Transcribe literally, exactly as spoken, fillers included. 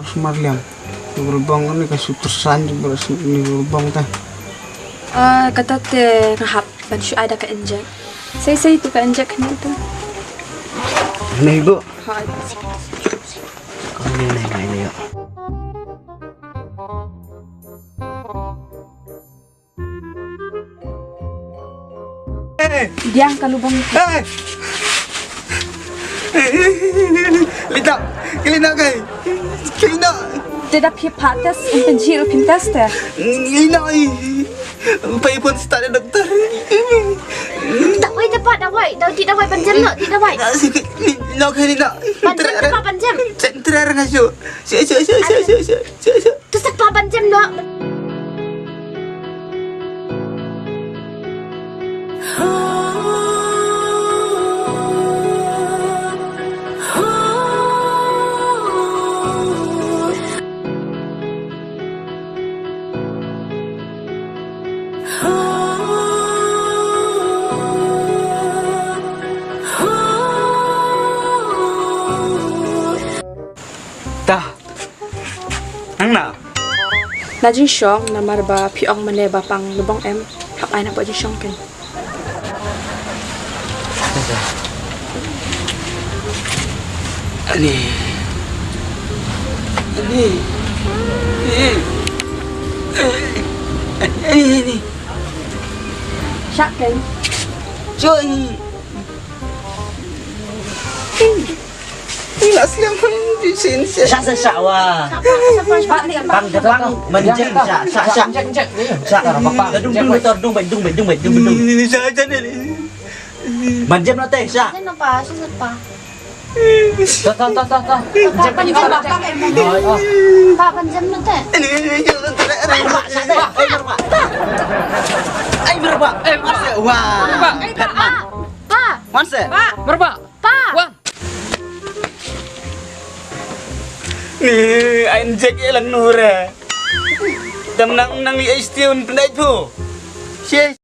Sumar liang. Ni ka lubong ni ka super san ni ka lubong ta. Ah, kata te nga hap ban shu ai da ka injek. Sei sei tu ka injek ni tu. Ni bu. Ha. Ni ni ni ni. Eh, diang ka lubong. Eh. Lina, Lina kai. Lina. Te da phi patas, un penjil pintas te. Lina ai. Pai pun start doktor. Dawai te pa, dawai. Dawai, dawai panjam no, ti dawai. Lina kai Lina. Panjam te pa panjam. Central ngasu. Sio sio sio sio sio sio. Sio sio. Tu sa pa ban jem no. Ta. Nang na? Na jingshong namar ba phi ong mane ba pang lubong em. Hap ai na ba jingshong ken. Ani. Ani. Ani. Ani. Shak ken. Joy. Ih, la sliang pun di sini sih. Sha sha sha wa. Bang bang menjeng sha sha sha. Sha. Dung dung dung dung dung dung dung dung. Ini saja ni. Menjeng no teh sha. Kenapa? Susah pa. Ta ta ta ta ta. Pa, pa, pa, pa. Pa, pa, jam no teh. Ini ini. Ai berapa? Ai berapa? Ai berapa? Wah. Pa. Wan se. Pa. Merba. Pa. Wan. Ni ain jek elang nure. Dam nang nang i stion pendai tu. Si